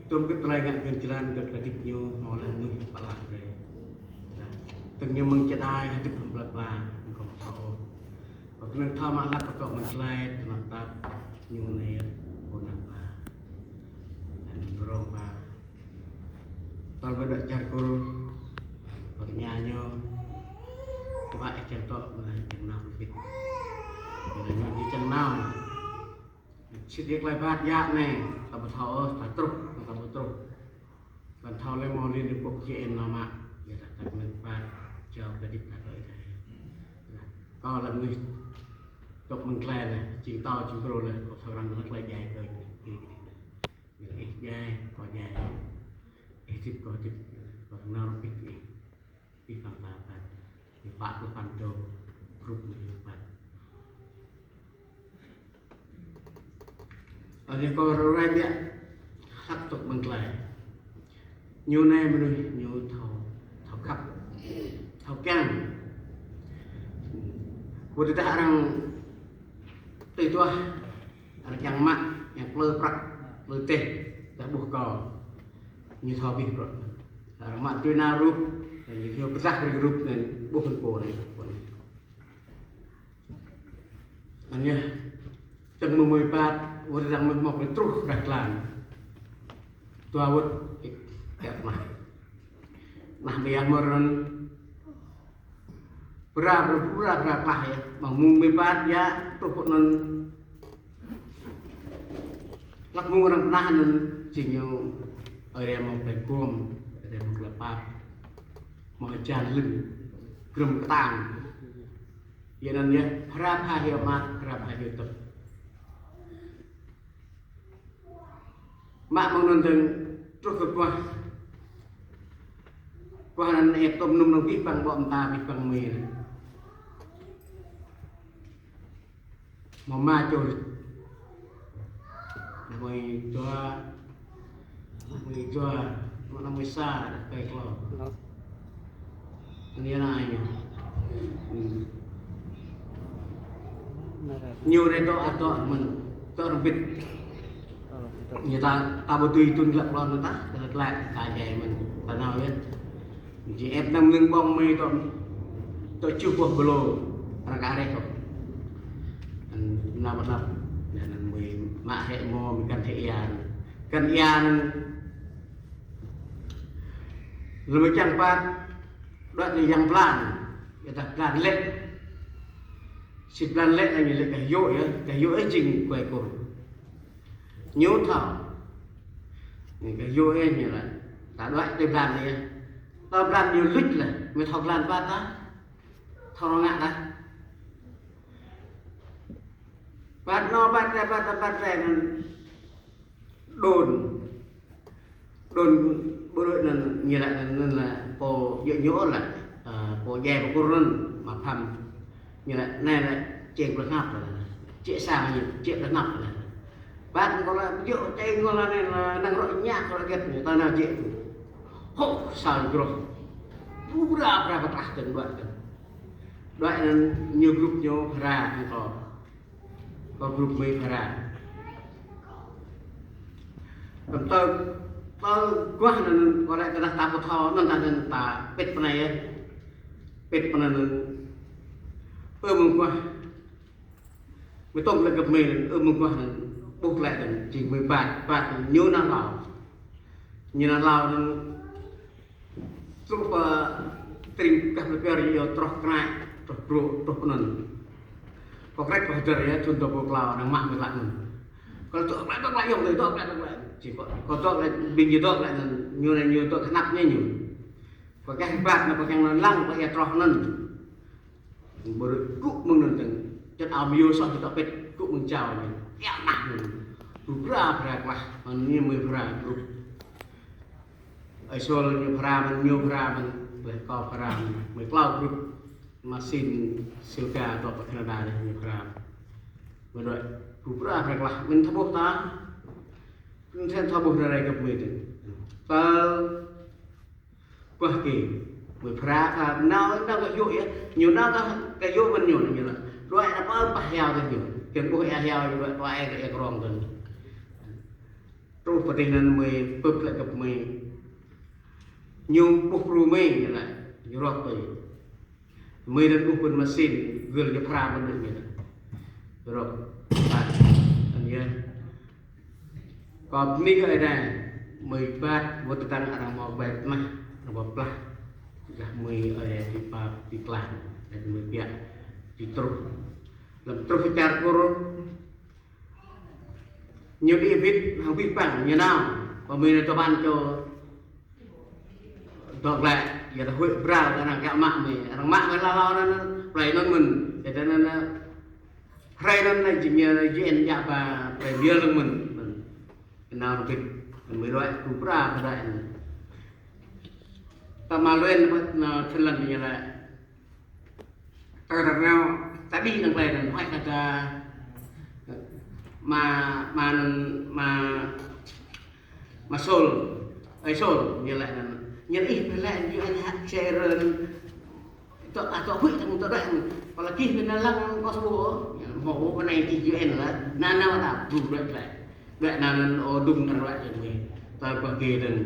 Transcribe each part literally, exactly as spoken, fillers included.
Tơm kơ tơlơi ngă gơ̆n jơlan kơ kơdip ñu hmâo lĕ mơnuih pơala brơi. Tơ̆ng ñu mơ̆ng čơđai hơdip hăng plơi pla, ñu kơ thâo. Kơ kơnơ̆ng thâo mă lăp kơ tŏ mơ̆ng tơlơi tơnap tap ñu anai pô năp ba. Anŭn rong ba. Tơl ba đuaĭ čar Kur, pơkơña ñu, kơ ba ih čang tŏ mơ̆n ih čang nao pơpĭt. Ñu anai ñu čang nao. Sĭt yơh tơlơi ƀat yă anai, ta ƀu thâo ôh, ta truh, ta ƀu truh. Ƀăn thâo lĕ mơ̆ lin rơbŭk jĕ ên nao mă, yua dah ta kơnơ̆ng ƀat, jao kơdip ta đuaĭ dah. Kâo lĕ mơnuih tŏk mơ̆ng tơlơi lĕ, jing tâo jing krô lĕ, kâo thâo arăng lăk lĕ djai kơ ih. Ih djai, kâo djai. Ih hơdip, kâo hơdip, kâo nao rơbit ih. Ih păng ta păng. Ih pă pluh păn čô group mơnuih păng. Anai kâo ruai biă hlăk tŏk mơ̆ng tơlơi. Ñu anai mơnuih ñu thâo, thâo khăp, thâo kiăng. Wơ̆t tơdah arăng tui tuah, arăng kiăng mă, kiăng plư prăk, plư teh, tơdah ƀuh kâo. Ñu thâo abih bruă. Arăng mă tui nao rup, ñu thâo pơdah brơi rup anŭn, ƀuh anŭn pô anai, pô anai. Anŭn yơh, tơ̆ng mơ̆ mơi ƀat, wơ̆t tơdang mơ̆ hmâo kơ truh rah jơlan. Dua wơ̆t, ih, kĕt mah. Nah, ƀiă mơ̆ rơ̆n, bra, bra, bra, bra klah yơh. Mơ̆ng mơ̆ mơi ƀat yă, truh pơ anŭn. Hlăk mơ̆ng arăng pơnah anŭn, jing ñu, ơi rai mơ̆ plơi gom, ơi rai mơ̆ plơi pap. Mơ̆ hơjan lưng, grơm kơtang. Yua anŭn yơh, pơhrap ha hyu mă, pơhrap ha hyu tŭk. Mă mơ̆ng anŭn dơ̆ng truh kơ guah. Guah anŭn ĕp tŏm nŭm nŏng abih bang ƀô̆ mơta abih bang mơi anai. Mơ̆ ma čô. Anai mơi dua, anai mơi dua, anai mơi sa, anai mơi klâo. Anai anai ñu. Ñu anai tŏ, tŏ mơ̆n, tŏ rơbit. Ñu ta, ta ƀu tui tun glăk klon ta, ta glăk, ta djai mơ̆n, ta nao yơh. Jing ĕp năm lưng ƀơ̆ng mơi tŏ, tŏ čuh boh blô, arăng kơ areh tŏ. Anŭn nao ƀơi anăp, anŭn mơi mă hĕ mơ̆, mơi găn hĕ ia. Găn ia anŭn. Lơ̆m mơi čang ƀat, đuaĭ tui yang blan, yua dah blan lĕ. Sĭt blan lĕ anai ñu lĕ kơ yŏ yơh, kơ yŏ yơh jing guai Kur. Ñu thâo. Anai kơ yŏ yơh ñu laĭ. Ta đuaĭ tui blan anai yơh. Tơl blan ñu luč laih, mơi thâo blan ƀat ta. Thâo rơngiă laih. Ƀat nao, ƀat rai, ƀat rai, ƀat rai anŭn. Đôn. Đôn, ƀu đôč anŭn ñu laĭ anŭn, anŭn lĕ pô djơ̆ ñu laĭ, ơ, pô djai pơkur anŭn, mă pham. Ñu laĭ, anai lĕ čeng plơi hnap laĭ. Čĕ sang ñu, čĕ plơi hnap laĭ. Ƀat kâo laĭ, djơ̆ čeng kâo laĭ anai lĕ năng rŏ ñă kâo laĭ gĕt ñu, ta nao čĕ. Hŏ, sa groh. Bra, bra, bra, pơtah tơ̆ng đuaĭ tơ̆ng. Đuaĭ anŭn ñu group ñu phara hăng kâo. Kâo group mơi phara. Tơm tơ, tơ guah anŭn, kâo laĭ tơdah ta ƀu thâo, anŭn ta, anŭn ta pĭt pơ anai yơh. Pĭt pơ anai anŭn. Ơ mơ̆ng guah. Mơi tŏm lĕ gơ̆p mơi anŭn, ơ mơ̆ng guah anŭn. Ƀuh lĕ anŭn, jing mơi ƀat, ƀat anŭn, ñu nao hlâo. Ñu nao hlâo anŭn. Truh pơ tring gah plơi pla ñu iâu troh krăk, troh brô, troh pơ anŭn. Kâo krĕk kâo hơdơr yơh, čun tơ pô klâo, arăng mă mơi klă anŭn. Kâo dŏ klă, dŏ klă, yŏng tơ dŏ klă, dŏ klă. Či kâo, kâo dŏ klă, ƀing ñu dŏ klă anŭn, ñu anai ñu dŏ hơnăp ñu ñu. Kâo kiăng ƀat anai, kâo kiăng anŭn lăng, kâo ia troh anŭn. Ƀu đôč gŭ mơ̆ng anŭn tơ̆ng, čơt ao mơyô soh kơ tŏ pĭt, gŭ mơ̆ng jao ñu. Ia mah anŭn. Bra bra klah, anŭn ñu mơi bra group. Ơi Sol ñu phara mơ̆n, ñu phara mơ̆n, lĕ kâo phara mơ̆n, mơi klâo group, Masin Silka dŏ pơ Canada anai ñu phara mơ̆n. Mơi đuaĭ, gru phara phara klah, mĭn thâo ƀuh ta, mĭn thâo ƀuh rai rai gơ̆p mơi tơ. Tơ, guah kơ, mơi phara, phara, nao, nao kơ yŭ yơh, ñu nao kơ, kơ yŭ mơ̆n ñu, ñu laĭ. Đuaĭ anŭn pơ pah hiao tơ ñu, kiăng ƀuh ia hiao, đuaĭ, đuaĭ kơ ia krong tơ. Truh Pơtih anŭn mơi pơp lĕ kơ mơi. Ñu ƀuh pru mơi ñu lĕ, ñu rŏk tui. Mơi anŭn ƀuh pơ masin, gơl ñu phara mơ̆n ñu lĕ. Rŏk, ƀă, anŭn yơh. Kâo bơni kơ Ơi Adai, mơi ƀă wơ̆t tơdang arăng hmâo ƀai tơnah, arăng hmâo plah. Dah mơi Ơi Adai či pap, či klah, dah mơi biă, či truh. Lơ̆m truh čar Kur, ñu đĭ bit, hăng bit băng, ñu nao, pơmĭn tơpăn čô, dŏ glaĭ, yua dah huĭ pral kơ arăng kiăng mă mơi, arăng mă mơi hlâo hlâo anŭn, plei anŭn mơ̆n, yua dah anŭn, hrơi anŭn jing ñu, jing ñu ba, plei biă lăng mơ̆n, mơ̆n. Nao bit, mơi ruai, ku pral kơ dah anŭn. Ta mă luen, nao Thái Lan ñu lĕ. Tơdah nao, ta đĭ nao plei anŭn, huĭ kơ ta, mă, mă anŭn, mă, mă Sol, ơi Sol, ñu lĕ anŭn. Ñu ih pơlĕ, ñu anh hak share anŭn. Tŏ, a, tŏ huĭ tơ̆ng tŏ đah. Apalagi ƀing anŭn lăng kâo sơbo. Ñu hmâo pơ anai ti U N lah. Anŭn, anŭn ta ƀu lĕ lĕ. Ƀĕ anŭn, anŭn, ơ, dŭng anŭn lĕ jing mơi. Tơl ƀơi kơ dơ̆ng.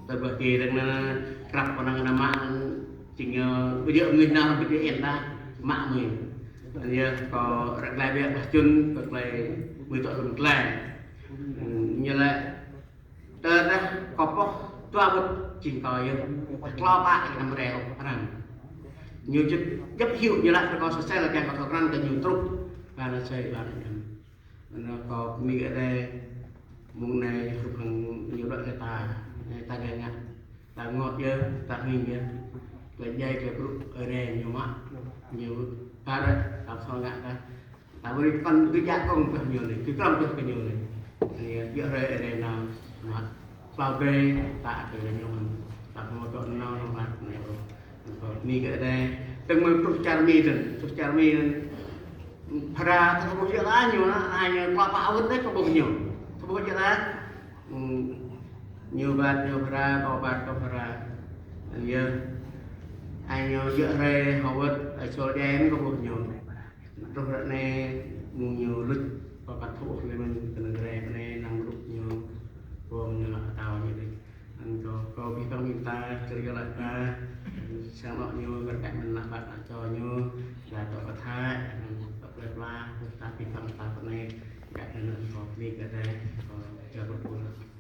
Tơl ƀơi kơ dơ̆ng anŭn, krăp kơ anŭn mă anŭn. Jing, ơ, ƀu djơ̆ mơi nao ƀơi U N ta. Mă mơi. Anŭn yơh kâo ră glaĭ biă ƀah čun, kâo glaĭ mơi tŏ lơ̆m glaĭ. Hm, ñu lĕ Tơdah kâo pŏh dua wơ̆t jing kâo yơh. Klâo pă anăm rai ôh arăng. Ñu jŭt djŏp hyu ñu laĭ kơ kâo sơsel kiăng kâo thâo krăn kơ ñu truh. Ba la sai ba la ñăm. Anŭn kâo bơni kơ Ơi Adai mơ̆ng anai hrup hăng ñu đuaĭ kơ ta. Anai ta gai ngă. Ta ngŏ yơh, ta hning yơh. Tơlơi djai tơlơi brŭ Ơi Adai ñu mă. Ñu ba ră ta thâo ngă ta. Ta ƀu ri kăn kơ jak kông kơ ñu lĕ, kơ krăm kơ ñu lĕ. Anai, yua rai rai nao, mă, pao gai, ta kơ ñu, ta hmâo tŏ nao, nao mă, anai, ơ. Kâo bơni kơ Ơi Adai, tơ̆ng mơi truh čar Mi dơ̆ng, truh čar Mi dơ̆ng. Phara, ta ƀuh jơlan ñu, anai, ñu, klâo pă wơ̆t dêh, kâo ƀuh ñu. Ta ƀuh jơlan. Hm, ñu ƀat, ñu phara, kâo ƀat, kâo phara. Anai, yơh. Anai, ñu, yua rai, hơwơ̆t, ai sol đen, kâo ƀuh ñu. Truh ră anai mơ̆ng ñu luč, kâo ƀu thâo ôh lĕ mơ̆n kơ anŭn rai kơ anai năng luč ñu pơm ñu lăk atâo ñu đĭ. Anŭn kâo, kâo ƀing kâo ƀing ta, čơrơyơ̆ lăk ta, sang anŏ ñu, bơrkă mơ̆n ană bă ană čô ñu, gah tŏ pơthai, anŭn tŏ plơi pla, ta ƀing kâo ta pơ anai, gah anŭn kâo bơni kơ Ơi Adai, kâo čơrơyơ̆.